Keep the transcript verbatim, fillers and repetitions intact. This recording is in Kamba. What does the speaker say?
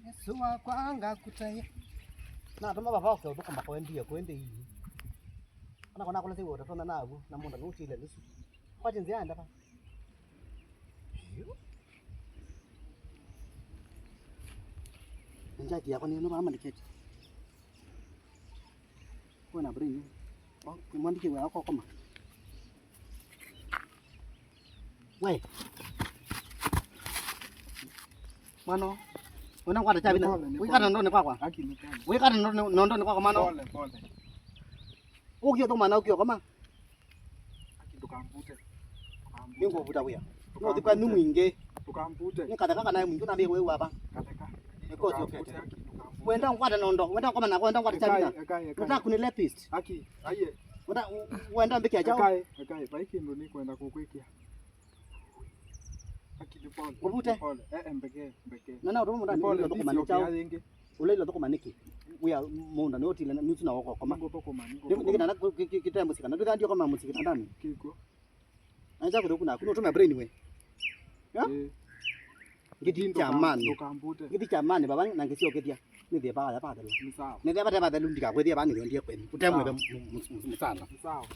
Yesu wakwa ngakũtaĩa. Natũma vava ũke ũthũkũma kwendie kwende ii. Ona kona kũla sĩw'o ũtatona naw'o na mũndũ nũtile nusu. Kwati nzĩa ya ndava. Njaki yakwa nĩ ĩno vaa maliketi. Kwĩna brain. Mwandĩki wĩa wakwa koma. We. Mwana, wena ngwata chavi na. Nĩ pole, nĩ pole. Wĩkata ndonĩ kwakwa. Aki nĩ pole. Wĩkata ndonĩ, ndonĩ kwakwa mwana. Pole, pole. Ũkio thoma na ũkio koma. Aki ndũkambute. Ndũkambute. Nĩngũvuta wĩa. Ndũkambute. Nũthikwa nĩ mwingĩ. Ndũkambute. Nĩ katheka kana mwingĩ na mbĩwe wapa. Katheka. Nĩko ũcio ũkete. Ndũkambute, aki ndũkambute. Wenda ngwata nondo, wenda ngoma na wenda ngwata chavi na. Ekai, ekai, ekai. Nataka kuni lepist. Aki, aiye. Wenda, wenda mbĩkĩa chao. Ekai, ekai, vai kĩndũ nĩkwenda kũkwĩkĩa. Aki nĩ pole. Ũvute. Nĩ pole. Eh, eh, mbeke, mbeke. Na na ũtũma mũndũ nĩ pole, ndio thũkũma nĩ chao. Ũla ila thũkũma nĩkĩ? Wĩa mũndũ nĩ ũtile na nusu na woko koma. Nĩngũthũkũma, nĩngũthũkũma. Nĩ, nĩ kana kĩtanda mũsikana. Ndũthandio koma mũsikana ndani. Kĩkw'o. Anza kũthũku naku, nũtũme brain we. Ya? Eh. Ngĩthi kya mani. Ndũkambute. Ngĩthi kya mani, baba, na ngĩsyokethya. Nĩ thĩ baya bathela. Nĩ sawa. Nĩ thĩ bate bathela, ndikakwĩthĩa bani wendie kwenyu. Ũtemwe. Sawa. Mu-, mu-, mu-, musala. Nĩ sawa.